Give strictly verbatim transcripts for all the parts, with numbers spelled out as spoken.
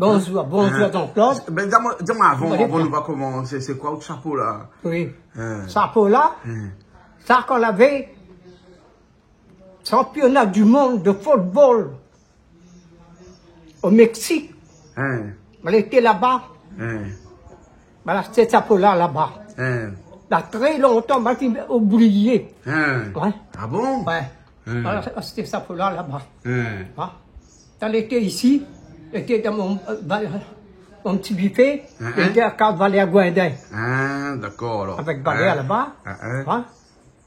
Bonjour, bonjour, Jean-Claude. Bin, di amwin, di amwin avan, avan nou va komansé, sé koi out shapo la ? Oui. Shapo la, sa kan lavé championnat du monde de football au Mexique. Hein. Mwin lété laba. Hein. Mwin la ashté shapo la laba. Hein. La tré lontan, mwin la fine oublié. Hein. Ouais. Ah bon ? Ouais. Hein. Mwin la ashté shapo la laba. Hein. Hein. Kan lété isi, lété dan mon, euh, ba-, mon ti bifé, hein, lété a kaz Valèr Goindin. Ah, dakor, alor. Avèk Valèr laba. Hein, hein.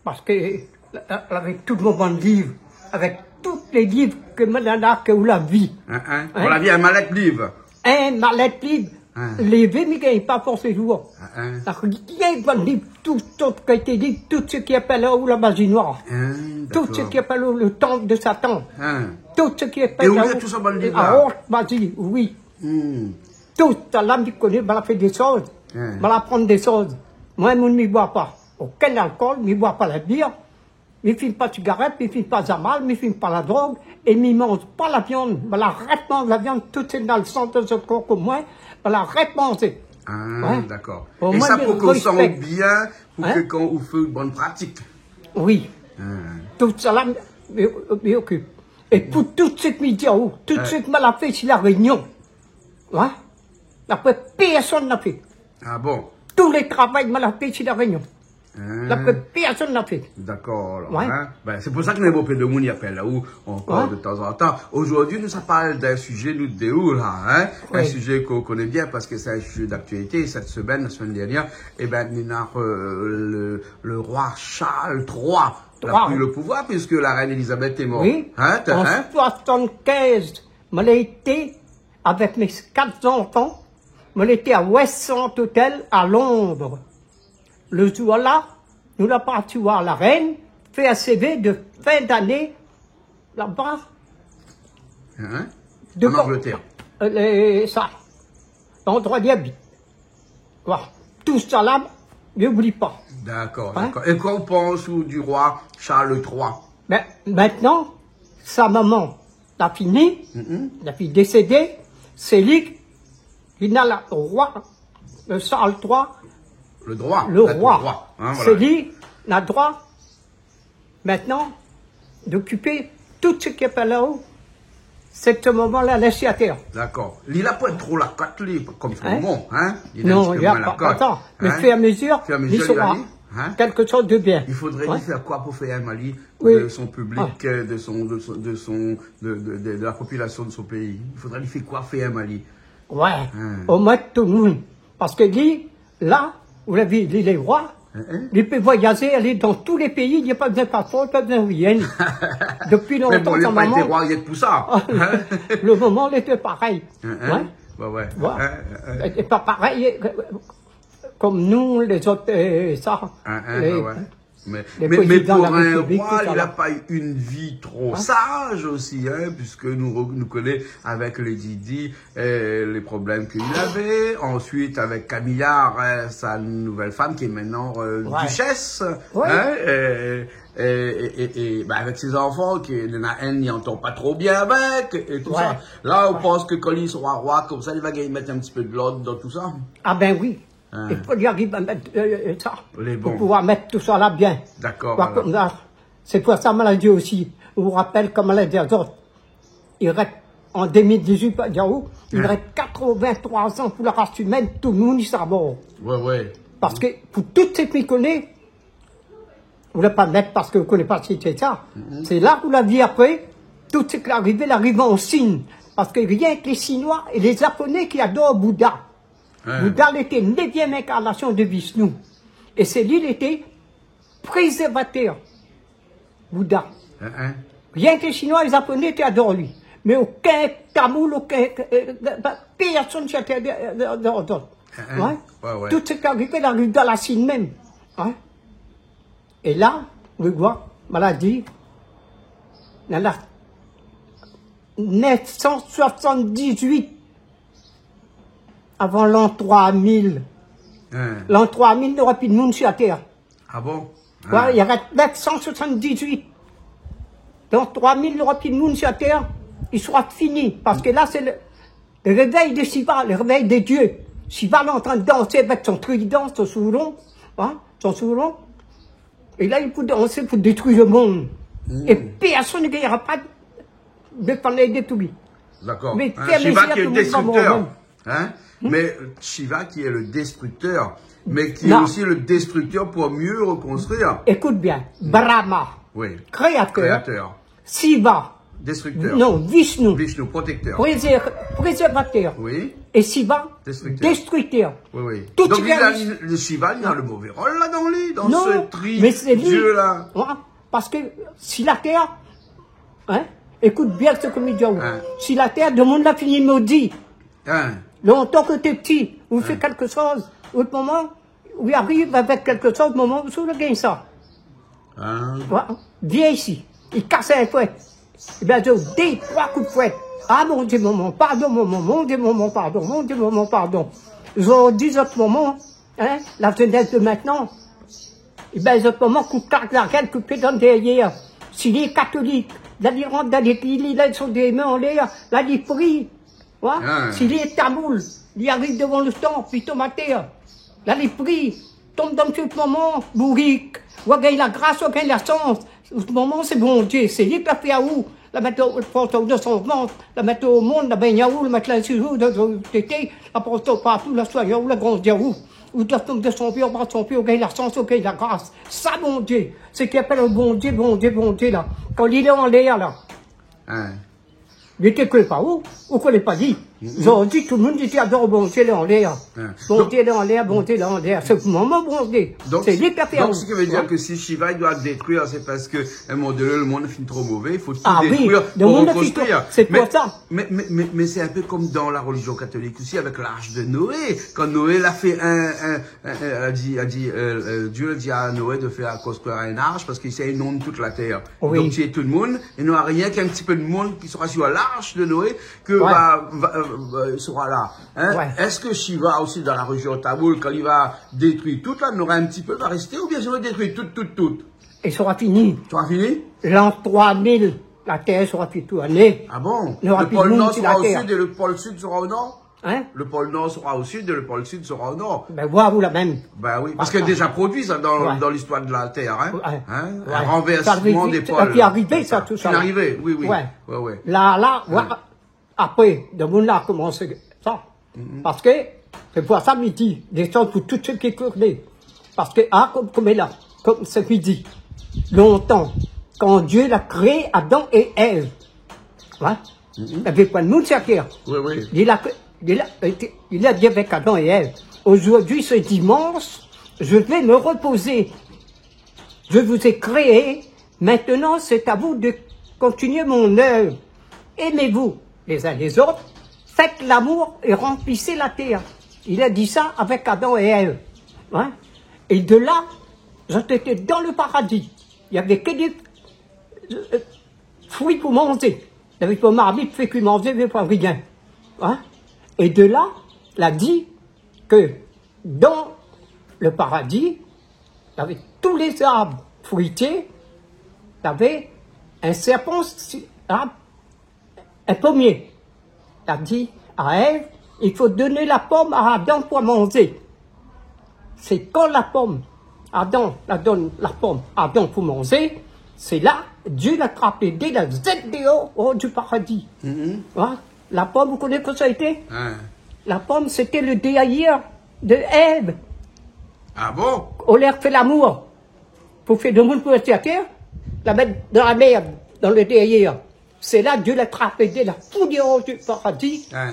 Parske, euh, lavé tout mon bann liv, avèk tout lé liv ke mwin néna ke ou la vi. Hein, hein. Hein ? Ou la vi in malèt liv. In malèt liv. Hein. Lévé, mi gingn pa fors lé zour. Hein, hein. La rienk bann liv, tout, tout kalté liv, tout sak i apèl aou la mazi noir. Hein, dakor. Tout sak i apèl aou le temple de Satan. Hein. Tout sak i apèl aou la haute magie, oui. Hmm. Tout sa la, mi koné, mwin la fé dé shoz. Hein. Mwin la aprann dé shoz. Mwin, moun, mi boi pa okin alkol, mi boi pa la bièr, mi fim pa sigarèt, mi fim pa jamal, mi fim pa la drog, é mi manz pa la viann. Mwin la arèt manz la viann, tout sak néna le san dan son kor konm mwin, mwin la arèt manzé. Ah, dakor. É sa, pou ke ou sanz bien, pou ke kan ou fé out bann pratik. Oui. Hein. Tout sa la, mi, mi okip. É pou tout sak mi di aou, tout sak mwin la fé si La Rényon. Ouais. Apré, pèrsone la fé. Ah bon ? Tout lé travay, mwin la fé si La Rényon. Hein. Apré, pèrsone la fé. Dakor, alor, hein. Bin, sé pou sa ke néna bonpé de moun i apèl aou ankor de tanzantan. Aujourd'hui, nou sa parl d'in sujé, nou dé, la, hein. Oui. Un sujet qu'on connaît bien parce que c'est un sujet d'actualité. Cette semaine, la semaine dernière, eh ben, néna, euh, le, le roi Charles trois n'a plus le pouvoir puisque la reine Élisabeth est morte. Oui. Hein, t'as, hein ? En soixante-quinze, mwin lété avèk mé kat zanfan, mwin lété a West Sand Hotel a Londres. Le zour la, nou la parti voir la reine, fé in sévé de fin d'ané laba. Hein ? An Anglétèr. Euh, le, sa, landroi li abit. Voilà. Tout sa la, mi oubli pa. Dakor, dakor. É koi ou pans ou du roi Charles trois ? Bin, mintnan, sa momon la fini, la fini désédé, sé li ki néna le roi, le Charles trois, le roi. Le roi. Hein, voilà. Sé li néna droi mintnan d'okipé tout sak i apèl aou, sak momon la lès atèr. Dakor. Li la pa tro la kot, li, konm son momon, hein ? Li néna in ti pé moin la kot, hein ? Non, li la pa, atann. Mé fur é a mezur, li sora kékshoz de bien. I fodré li fé koi pou fé in mali de son piblik, euh, de son, de son, de son, de, de, de, de la popilasion de son péi ? I fodré li fé koi, fé in mali ? Ouais. Hein. Omoin tout le moun. Parske li, la, ou la vi, li lé roi, li pé voyazé, alé dan tout lé péi, li la pa bezoin paspor, pa bezoin rien. Dopi lontan, sa momon. Mé bon, li la pa été roi rienk pou sa. Hein ? Le momon lété parèy. Hein, hein ? Ouais. Bah ouais. Voilà. Hein, hein, hein. É, é pa parèy, euh, konm nou, lézot, euh, sa, hein, hein, lé, bah ouais. Mé, mé, mé pou in roi, li la pa u in vi tro saz osi, hein, puiske nou re-, nou koné avèk Lady Di, euh, lé problèm ke li lavé. Ansuit, avèk Camilla, euh, sa nouvèl fanm ki lé mintnan, euh, duchès, hein, euh, é, é, é, é, bah, avèk sé zanfan, ke néna inn i antann pa tro bien avèk, é tousa. Ouais. La, ou pans ke kan li sora roi konmsa, li va gingn mèt in ti pé de lord dan tousa ? Ah bin oui. Hein. I fo li ariv a mèt, euh, euh, sa, pou pouvoir mèt tousa la bien. Dakor, alor. Konmsa, sé pou sa moin la di osi, ou rapèl koman la di azot, i rès, an deux mille dix-huit, pa di aou, i rès quatre-vingt-trois an pou la ras imèn, tout le moun i sra mor. Ouais, ouais. Parske pou tout sak mi koné, ou la pa mèt parske ou koné pa si sé sa. Sé la ou la vi apré, tout sak la arivé, la arivé an Sine. Parske rienk lé Sinoi é lé Japoné ki ador Bouddha. Hein. Bouddha, lété névièm inkarnasion de Vishnu. É sé li, lété prézèrvatèr. Bouddha. Hein, hein. Rienk lé Sinoi é lé Japoné té ador li. Mé okin Tamoul, okin, euh, euh, pèrsone té ador, ador, ador. Hein, hein. Ouais. Ouais, ouais. Tout sak la arivé, la arivé dan la Sine mèm. Hein. É la, ou voi, moin la di, néna nèf san soisant-dizuit avan l'an trois mille. Hein. L'an trois mille, nora pi de moun si la tèr. Ah bon ? Ouais, hein. I rès nèf san soisant-dizuit. L'an trois mille, nora pi de moun si la tèr, i sra fini. Parske la, sé le, Le réveil de Shiva, le réveil de Dieu. Shiva lé antrin de dansé avèk son tridan, son soulon, in, son soulon. É la, li pou dansé pou détrui le monn. Mm. É pèrsone i ira pa défann lé détrui. D'accord. Mé in, fé Shiva mézir ki lé tout le moun va destruktèr. Mor. In ? Mm. Mé Shiva ki lé le destruktèr, mé ki lé osi le destruktèr pou myé rekonstrui. Non. Ékout bien. Mm. Brahma, oui, kréatèr. Kréatèr. Shiva. Destruktèr. Non, Vishnu. Vishnu, protektèr. Prézèr-, prézèrvatèr. Oui. É Shiva, destruktèr. Destruktèr. Oui, oui. Tout. Donk, li, la, li, le Shiva, li na le mové rol la dan li, dan se tri dieu la. Non, mé sé li. Ouais, parske si la tèr, in, ékout bien sak mi di aou. In. Si la tèr, demoun la fini modi. In. Lontan ke té pti, ou fé kékshoz, out momon, ou i ariv avèk kékshoz, momon, ou sa gingn sa. In. Voilà. Vien isi, i kas in fouèt. Ébin, zot dé, troi kou d'fouèt. Ah, mon Dié, momon, pardon, momon, mon Dié, momon, pardon, mon Dié, momon, pardon. Zot di zot momon, in, la zénès de mintnan. Ébin, zot momon, kou klak la gèl, kou pié dan dèryèr. Si li lé katolik, la li rant dan légliz, li lèv son dé min anlèr, la li pri. Wa ? Ah. Si li lé tamoul, li ariv dovan le tanp, li tonm atèr. La li pri, tonm dan pié momon, bourik. Wa gingn la gras, wa gingn la shans. Momon, sé Bondié, sé li ki la fé aou. La mèt aou, la port aou dan son vant, la mèt aou o monn, la bingn aou, la mèt la si ou, dan, dan tété, la port aou partou, la soign aou, la grandi aou. Ou la tonm dan son pié, ou pa son pié, ou gingn la shans, ou gingn la gras. Sa Bondié, sé ki apèl Bondié, Bondié, Bondié la. Kan li lé anlèr la. Hein. Li té koné pa ou, ou koné pa li. Mhm. Zordi, tout le moun i di, ador Bondié lé anlèr. Hein. Bondié lé anlèr, Bondié lé anlèr. Sé momon Bondié. Donk, sé li ki la fé donk, aou. Sak i vé dir ke si Shiva i doi détrui, sé parske, a in moman doné, le monn la fini tro mové, i fo tout détrui pou rekonstrui. Ah oui, le monn la fini tro, sé pou sa. Mé, mé, mé, mé sé in pé kom dan la relizion katolik osi, avèk l'arche de Noé. Kan Noé la fé in, in, in, in, la di, la di, euh, euh, Dié la di a Noé de fèr konstrui in arsh parske sé inonn tout la tèr. Oui. Donk, tié tout le moun, é nora rienk in ti pé de moun ki sera sur l'arche de Noé, ke va, va, euh, va, sera la. Hein ? Ouais. Èske Shiva osi dan la relizion tamoul, kan li va détrui tout la, nora in ti pé va rèsté, oubien li va détrui tout, tout, tout ? É sera fini. Sera fini ? L'an troi mil, la tèr sera fini tourné. Ah bon ? Nora pi de moun si la tèr. Le pôle Nord sera au sud et le pôle Sud sera au nord ? Hein ? Le pôle Nord sera au sud et le pôle Sud sera au nord. Ben, voir ou la mèm. Ben oui, parske déza produi sa dan, dan listoir de la tèr, hein. Ouais. Hein ? Ouais. Un renversement des pôles. Sa la fini arivé, sa, tout sa la. Fini arivé, oui, oui. Ouais. Ouais, ouais. La, la, ouais. Apré, le monn la komansé sa. Mhm. Parske, sé pou sa mi di, dé shans pou tout sak i koné. Parske, ah, kom, kom la, kom sak i di, lontan, kan Dié la kréé Adam é Èv, hein, mhm, navé poin de moun si la tèr. Oui, oui. Li la, li la, li la di avèk Adam é Èv, « Aujourd'hui, c'est dimanche, je vais me reposer. Je vous ai créé, maintenant c'est à vous de continuer mon œuvre. Aimez-vous les uns les autres, faites l'amour et remplissez la terre. » Li la di sa avèk Adam é Èv. Hein ? É de la, zot té dan le paradi. Navé ke dé, euh, frui pou manzé. Navé pa marmit, fé kui manzé, navé pa rien. Hein ? É de la, la di ke dan le paradi, navé tout lé zarb fruitié, navé in sèrpan si, ah, in pomié. La di a Èv, « Il faut donner la pomme à Adam pour manger. » Sé kan la pom, Adam, la donn la pom a Adam pou manzé, sé la, Dié la trap lé dé, la zèt déor, or du paradi. Mhm. Hein ? La pom, ou koné kosa lété ? Hein. La pom, sété le désir de Èv. Ah bon ? Olié fé lamour, pou fé demoun pou rès si la tèr, la mèt dan la mèrd, dan le désir. Sé la, Dié la trap lé dé, la fout déor du paradi. Hein.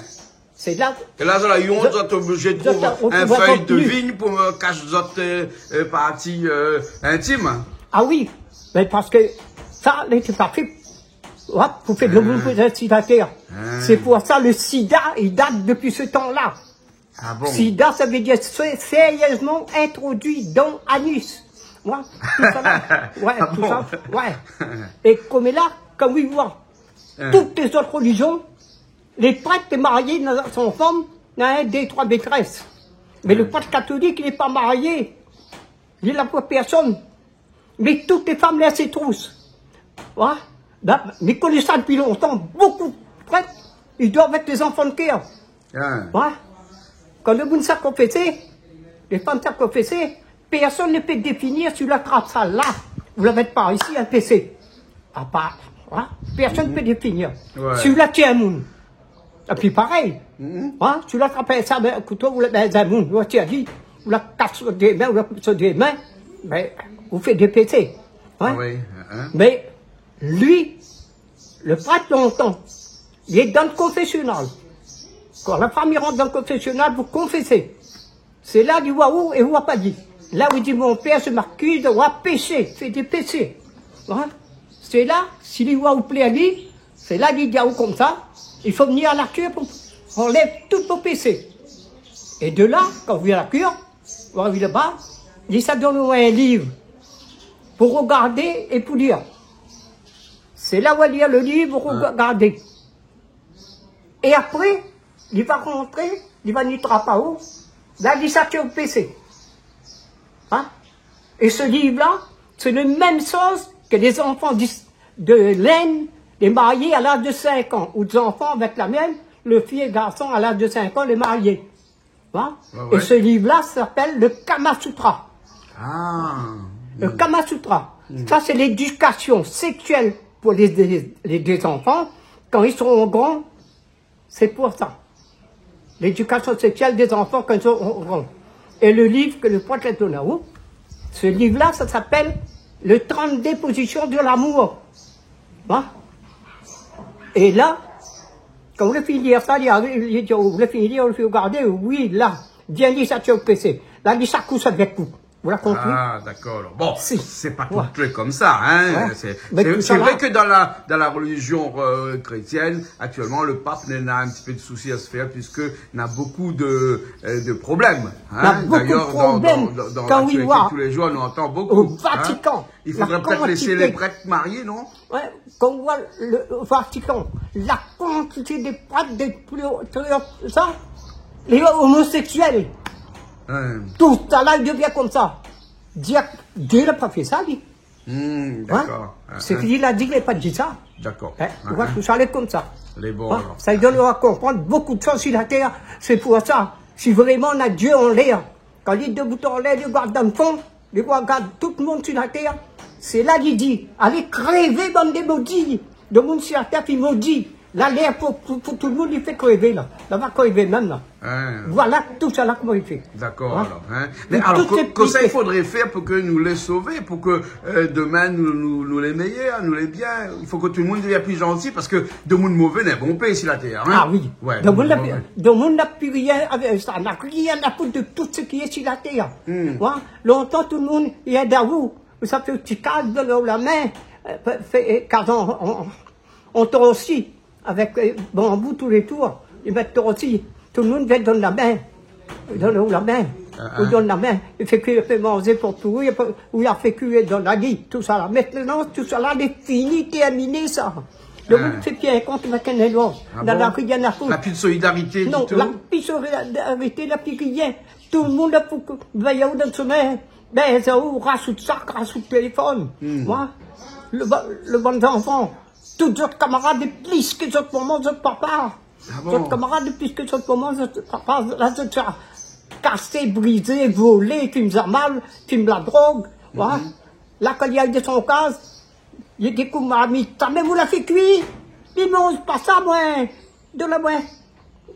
Sé la. É la, zot la ont, zot, zot té oblizé trouv in fèy de vign pou, euh, kash zot, euh, euh, parti, euh, intim. Ah oui, mé parske sa, lété pa fé, ouais, pou fé demoun pou rès si la tèr. Hein. Sé pou sa, le sida, li dat dopi se tan la. Ah bon ? Sida, sa vé dir sé-, sériezman introdui dan anus. Ouais, tout sa la. Ah bon ? Ouais, tout sa. Ouais. É kom la, kan ou i voi, hein, tout lé zot relizion, le prèt lé marié, na son fanm, na in, dé, troi métrès. Mé le, hein, prèt katolik, li lé pa marié. Li la pa pèrsone. Mé tout lé fanm lé a sé trous. Wa ? Bin, mi koné sa dopi lontan, bokou prèt, i doi èt dé zanfan de kèr. Hin. Oué. Kan le moun sa konfésé, le fanm sa konfésé, pèrsone ne pé définir si la trap sa la, ou la mèt par isi in pésé. Apar, oué, pèrsone pé définir. Oué. Si la tié in moun. Épi parèy, oué, si la trap sa, bin, kouto, ou la bèz in moun, ou la tié ali, ou la kas son dé min, ou la koup son dé min, bin, ou fé dé pésé. Oué. A oui, hin. Mé li, le prèt lontan, li lé dan le konfésional. Kan la fanm i rant dan le konfésional pou konfésé, sé la li oi ou é ou la pa di. La ou di, mon pèr, je m'accuse d'avoir péché, fé dé pésé. Oué. Sé la, si li oi ou plèr ali, sé la li di aou konmsa, i fo vnir a la kur pou anlèv tout vos pésé. É de la, kan ou vien a la kur, ou ariv laba, li sa donn aou in liv pou rogardé é pou lir. Sé la ou va lir le liv, ou rogardé. É apré, li va rantré, li va ni trap aou, la li sa tié ou pésé. Hin ? É se liv la, sé le mèm shoz ke lé zanfan dis-, de l'Inde, lé marié a laz de sink an, ou dé zanfan avèk la mèm, le fi é garson a laz de sink an, lé marié. Oué. Oué, oué. É se liv la i apèl le Kama Sutra. A. Le Kama Sutra. Sa sé lédikasion sèksièl pou lé, lé, lé dé zanfan. Kan i sra gran, sé pou sa. Lédikasion sèksièl dé zanfan kan i sra gran. É le liv ke le prèt la donn aou, se liv la, sa i apèl le trente-deux positions de l'amour. Oué. É la, kan ou la fini lir sa, li ariv, li di, ou la fini lir, ou la fini rogardé, oui, la, bien li sa tié ou pésé. La li sa koush avèk ou. Ou la konpri ? A, dakor. Bon, sé pa tout truk konmsa, hin. Oué. Sé, sé vré ke dan la, dan la relijion, eu, krétièn, aktièlman, le pap néna in ti pé de sousi a se fèr, puiske na bokou de, eu, de problèm, hin. Na bokou de problèm. D'ayèr, dan, dan, dan, dan laktialité, tou lé zour, nou antan bokou, hin. Kan ou va o Vatikan, i fodré pétèt lès lé prèt marié, non ? Oué, kan ou oi le, o Vatikan, la kantité de prèt, de pli, sa, lé omoséksièl. Hin. Tout sa la, i devien konmsa. Diak, Dié la pa fé sa, li. Hmm, dakor. Hin ? Sé ki li la di, li la pa di sa. Dakor. Hin ? Ou oi, tousa lé konmsa. Lé bon, alor. Sa i donn aou a konprann bokou de shoz si la tèr. Sé pou sa, si vréman na Dié anlèr, kan li debout anlèr, li gard dan le fon, li gard tout le moun si la tèr. Sé la li di, alé krévé, bann de modi. Demoun si la tèr, pi modi. La lèr pou, pou, pou tout le moun, li fé krévé la. La va krévé mèm la. Hin. Voila tousa la koman li fé. Dakor, alor, hin. Mé alor, kosa i fodré fèr pou ke nou lé sové, pou ke, eu, domin nou, nou, nou lé méyèr, nou lé bien ? I fo ke tout le moun devien pli zanti, parske demoun mové néna bonpé si la tèr, hin ? A oui. Oué, demoun na pi, demoun na pi rien avèk sa, na rien a fout de tout se ki lé si la tèr. Hmm. Oué. Lontan, tout le moun, i èd aou. Ou sa fé ti kaz, donn aou la min, eu, fé, fé, eu, kaz an, an, an torsi, avèk, eu, banbou tou lé tour. I mèt torsi, tout le moun vien donn la min. Donn aou la min. A, ou a. Donn la min. I fé kui, i fé manzé pou tout, i fé, ou i fé kui dan la li, tousa la. Mintnan, tousa la, lé fini, tèrminé sa. Le moun i fé pi in kont avèk in lé lot. A bon ? Dan la ri, na pi de solidarité ditou ? Non, na pi solidarité, na pi rien. Tout le moun la pou vèy aou dan le shomin. Bin, sa ou razout sak, razout téléfone. Hmm. Oué. Le ba-, le bann zanfan, tout zot kamarad lé plis ke zot momon, zot papa. A bon ? Zot kamarad lé plis ke zot momon, zot papa, la zot sa kasé, brizé, volé, fim zamal, fim la drog. Oué. Mhm. La, kan li ariv dan son kaz, li di, koman, mi, sa mèm ou la fé kui ? Mi manz pa sa, moin. Donn amoin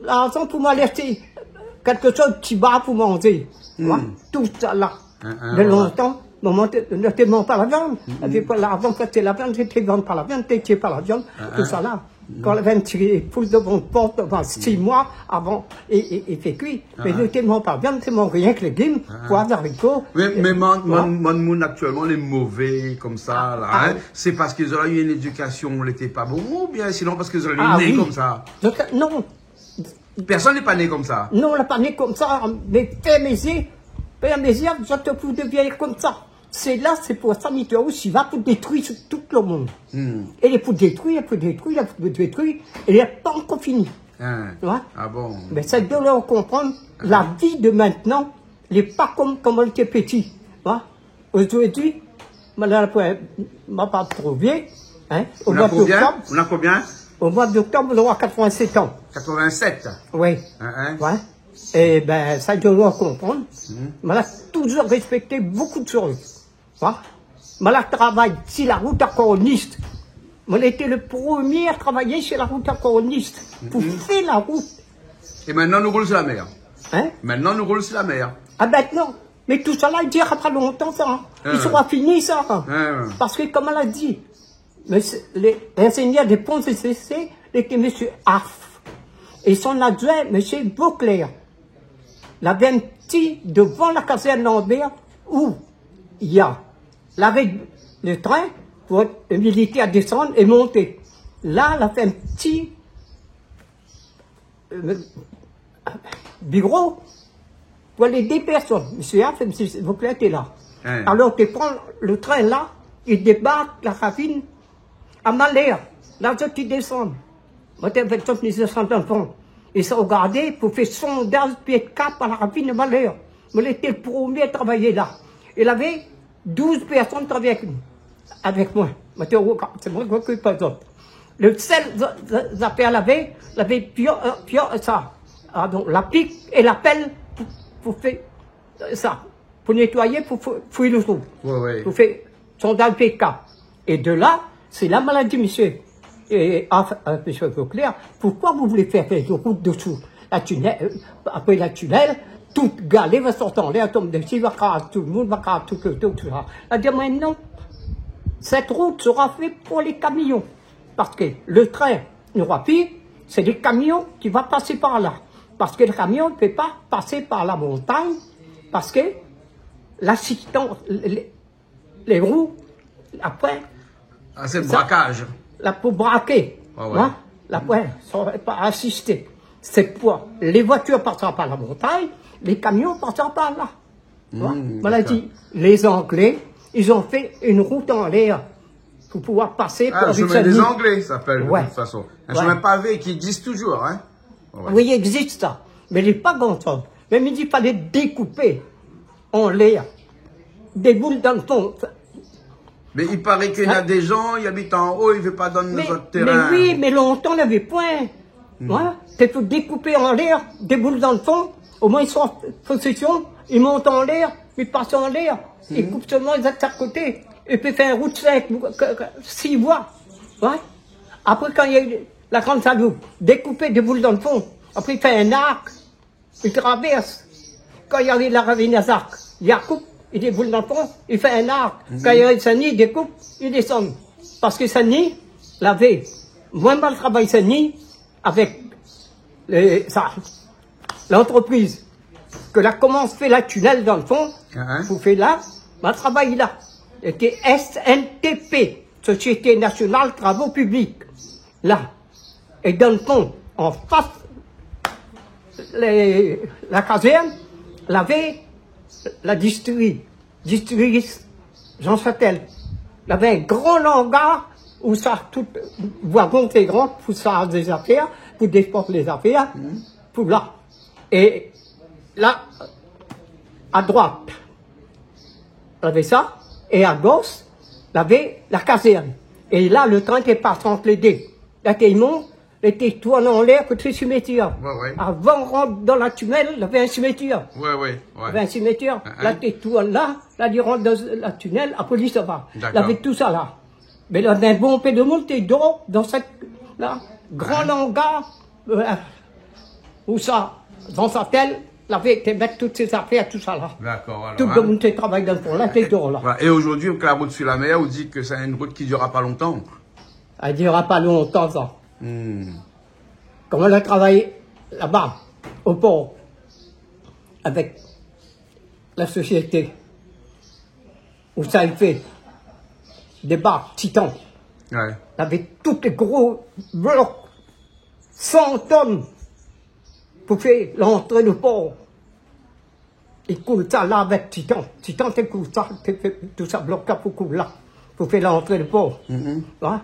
larzan pou moin ashté kèlke shoz, ti bar pou manzé. Hmm. Oué, tousa la. Hin, hin, oué. Mé lontan, momon té, nou té manz pa la viann. Hmm. Épi pou larzan, kan té la viann, té vann pa la viann, té tié pa la viann, tousa la. Hmm. Kan la viann tié, fous dovan port, dovan sis moi, avan, é, é, é fé kui. Mé nou té manz pa viann, té manz rienk légim, poiv, zariko. Mé, mé bann, oué, bann, bann moun aktièlman, lé mové konmsa la, hin. A oui. Sé parske zot la u in édikasion, lété pa bon, oubien sinon parske zot la né konmsa ? Zot la, non. Pèrsone lé pa né konmsa ? Non, la pa né konmsa, mé fèrm lé zié, fèrm lé zié, zot pou devien konmsa. Sé la, sé pou sa, mi di aou, si va pou détrui tout le moun. Hmm. É lé pou détrui, lé pou détrui, lé pou détrui, é lé pa ankor fini. Hin. Oué. A bon ? Mé sa i donn aou a konprann, la vi de mintnan, lé pa konm, konm kan nou té piti. Oué. Zordi, moin la, moin pa tro vié, hin. Ou na konbien ? Ou na konbien ? Au mois d'octobre, j'aurai quatre-vingt-sept ans. Quatre-vingt-sept. Oui. Hein, hein. Ouais. Eh ben, sa, je dois comprendre. Mhm. Moin la touzour respekté bonpé de shoz. Hein ? Moin la travay si la rout a Corniche. Moin lété le promié a travay si la rout a Corniche. Pou fé la rout. É mintnan, nou roul si la mèr. Hein ? Mintnan, nou roul si la mèr. Ah ben non. Mé tout sa la, i dira pa lontan, sa, hein. Li sra fini, sa. Parske, koman la di, mésyé, lé, ingénièr dé ponts é séché, lété mésyé Arf. É son adjoin, mésyé Vauclair. Lavé in ti dovan la kazèrn Lambert, ousa i a laré le trin pou militèr désann é monté. La, la fé in ti, euh, biro pou alé dé pèrsone. Mésyé Arf, mésyé Vauclair té la. Hein. Alor, té pran le trin la, i débark la ravine a Malher. La, zot i désann. Moin té avèk zot, nou désann dan le fon. É sa, regardé, pou fé sondaz pié de kap a la ravine a Malher. Moin lété le promié a travay la. É lavé douz pèrsone i travay avèk nou, avèk moin. Moin té, sé moin ki okip azot. Le sèl za-, za-, zafèr lavé, lavé pié, euh, pié, sa. Ah, donk, la pik é la pèl pou, pou fé, euh, sa. Pou nétoiyé, pou fou-, fouy le trou. Ouais, ouais. Pou fé sondaz pié de kap. É de la, sé la moin la di, mésyé, é, ah, euh, mésyé Vauclair, poukoi zot i vé fé, fé rout désou la tinèl, euh, apré la tinèl, tout galé va sort anlèr, tonm dési, va kraz tout le moun, va kraz tout le, tout, tout sa. La di amoin, non. Sèt rout sra fé pou lé kamion. Parske le trin nora pi, sé lé kamion ki va pasé par la. Parske le kamion i pé pa pasé par la montagn, parske lasistans, lé, lé lé rou, apré, ah, sé le brakaz. La pou braké. Ah ouais. Hein ? La pou, sa va pa asisté. Sé pou lé voitir i pasra par la montagn, lé kamion i pasra par la. Hmm, dakor. Voilà, di, lé Anglé, zot la fé in rout anlèr pou pouvoir pasé. Ah, le chemin des Anglais, ça s'appelle, de toute façon. Ouais. Un chemin pavé qui existe toujours, hein ? Ouais. Oui, i égzis, sa. Mé li lé pa gran shoz. Mé mi di, falé dékoupé anlèr, dé boul dan le fon. Mé i paré ke néna dé zan, i abit anlèr, i vé pa donn zot térin. Mé oui, mé lontan, navé poin. Hmm. Ouais, té pou dékoupé anlèr, dé boul dan le fon, omoin i sort an posésion, i mont anlèr, i pas anlèr, i koup solman lé zot a koté, é pi fé in rout sink, ke, ke, sis voi. Ouais. Apré, kan néna la gran saloup, dékoupé dé boul dan le fon, apré i fé in ark, i travèrs. Kan i ariv la ravine Azak, i koup, i déboul dan le fon, i fé in ark. Mhm. Kan i ariv Sani, i dékoup, i désann. Parske Sani, lavé, moin, moin la travay Sani avèk, euh, sa, lantrepriz ke la komans fé la tinèl dan le fon, pou fé la, moin la travay la. Lété S N T P, Société Nationale Travaux Publics. La. É dan le fon, an fas lé, la kazèrn, lavé la distri-, distri Jean Châtel. Lavé in gran angar ousa tout wagon té i rant pou sharz lé zafèr, pou désport lé zafèr, pou la. É la, a droit, lavé sa, é a gosh, lavé la kazèrn. É la, le trin té i pas ant lé dé. La té i mont, lété i tourn anlèr koté simetièr. Ouais, ouais. Avan rant dan la tinèl, lavé in simetièr. Ouais, ouais, ouais. Lavé in simetièr. Hein, hein. La té i tourn la, la li rant dan la tinèl, apré li sava. Dakor. Lavé tout sa la. Mé la, néna bonpé de moun té i dor dan sèt, la, gran angar, euh, ousa, Jean Châtel, lavé té mèt tout sé zafèr, tout sa la. Dakor, alor, tout le moun té i travay dan le fon la, té i dor la. Voilà. É zordi, avèk la rout si la mèr, ou di ke sé in rout ki dirra pa lontan. I dirra pa lontan, sa. Hmm. Koman la travay laba, o por, avèk la sosiété, ousa i fé débark Titan. Ouais. Lavé tout lé gro blok, san tonn, pou fé lantré le por. I koul sa la avèk Titan. Titan té koul sa, té fé tout sa blok la pou koul la, pou fé lantré le por. Mhm. Hein ?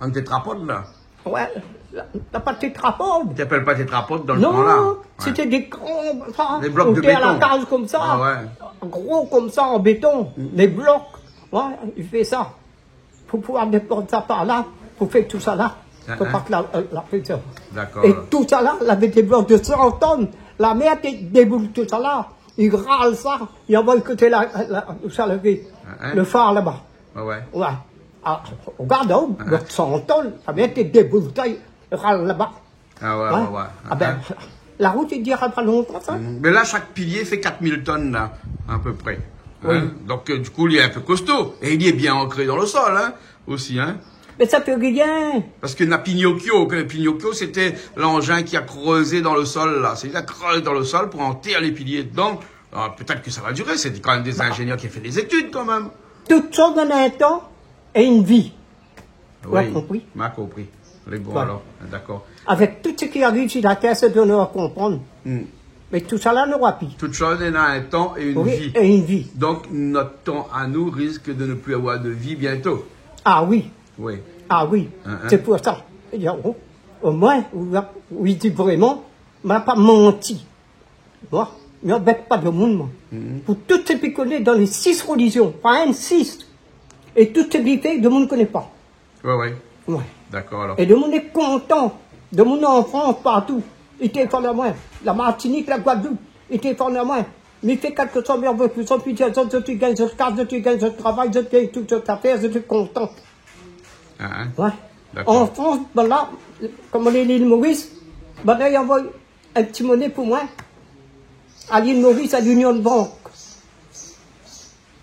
An tétrapod la. Ouais, la, la pa tétrapod. Té i apèl pa tétrapod dan le tan la. Non, sété dé gran, sa, dé blok de béton. Ou té a la kaz konmsa. Ah ouais. Gro konmsa an béton, dé blok. Ouais, i fé sa. Pou pouvoir désport sa par la, pou fé tout sa la. Hein, hein. Pou pa ke la, euh, la pétision. Dakor. É tout sa la, lavé dé blok de san tonn. La mèr té déboul tout sa la. I ral sa, i anvoy koté la, la, ousa lavé, hein, hein, lo far laba. Ouais, ouais. Ouais. Ah, rogard, hein, hein, blok san tonn, la mèr té déboul sa, i ral laba. Ah ouais, ouais, ouais. Ah ben, la rout, i tiré pa lontan, sa. Mm. Mé la, shak pilié i fé kat mil tonn, la, a pé pré. Oui. Hein ? Donk, euh, du kou, li lé in pé kosto. É li lé bien ankré dan lo sol, hein, osi, hein. Mé sa i fé rien. Parske na Pinocchio, ke Pinocchio, sété l'engin ki la krèz dan lo sol, la. Sé li la krèz dan lo sol pou antèr lé pilié dedan. Alors, pétèt ke sa va diré. Sé kan mèm dé zingénièr ki la fé dé zétid, kan mèm. Tout shoz néna in tan é in vi. Oui, ou la konpri ? Ma konpri. Lé bon, voilà, alor. Dakor. Avèk tout sak i ariv si la tèr, sa i done anou a konprann. Hmm. Mé tout sa la, nou rapi. Tout shoz néna in tan é in vi. Oui, é in vi. Donk, nout tan anou risk de ne pli avoir de vi bientôt. Ah oui. Oui. Ah oui. Hein, hein. Sé pou sa. É, o, omoin, ou la, ou i di vréman, ma pa manti. Moin, mi anbèt pa domoun, moin. Mhm. Pou tout sak i koné dan lé sis relizion, pa inn, sis. É tout sak i fé, domoun i koné pa. Ouais, ouais. Ouais. Dakor, alor. É domoun lé kontan. Domoun an Frans, partou. I téléfone amoin. La Martinik, la Gwadloup, i téléfone amoin. Mi fé kèlkeshoz, mi anvoy pou zot, mi di azot, zot i gingn zot kaz, zot i gingn zot travay, zot i gingn tout zot zafèr, zot lé kontan. Ah, hein. Ouais. Dakor. An Frans, banna, koman lé, lil Moris, banna i anvoy in ti moné pou moin. A lil Moris, a l'Union Bank.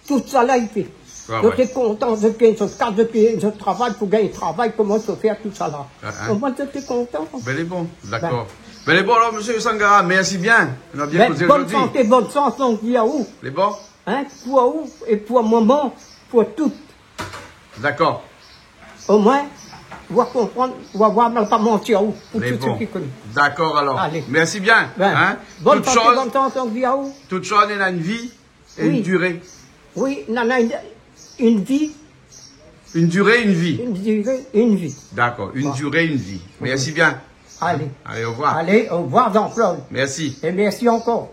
Tout sa la, i fé. Ah, ouais. Zot lé kontan, zot i gingn zot kaz, zot i gingn zot travay, pou gingn travay, koman i fo fèr tout sa la. Ah, hein. Omoin, zot lé kontan. Ben, lé bon, dakor. Ben. Ben, lé bon, alor, mésyé Sangara, mèrsi bien. Nou la bien kozé zordi. Ben, bone santé, bone shans, longue vie à vous. Lé bon. Hein, pou ou é pou momon, pou tout. Dakor. Omoin, ou va konprann, ou va voir, ma pa manti aou, pou tout sak i koné. Lé bon. Dakor, alor. Alé. Mèrsi bien, hein. Ben, bone santé, bone shans, longue vie à vous. Tout shoz néna in vi é in diré. Oui, néna in, in vi. In diré, in vi. In diré, in vi. Dakor, in diré, in vi. Bon. Mèrsi bien. Alé. Alé, orevoir. Alé, orevoir, Jean-Claude. Mèrsi. É mèrsi ankor.